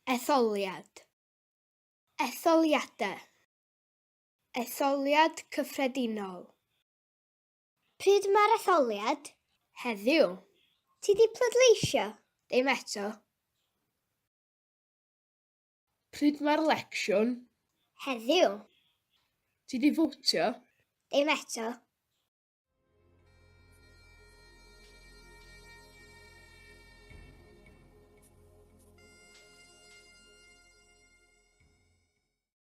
Etholiad. Etholiadau. Etholiad cyffredinol. Pryd mae'r etholiad? Heddiw. Ti 'di pleidleisio? Dim eto. Pryd mae'r lecsiwn? Heddiw. Ti 'di fowtio? Dim eto.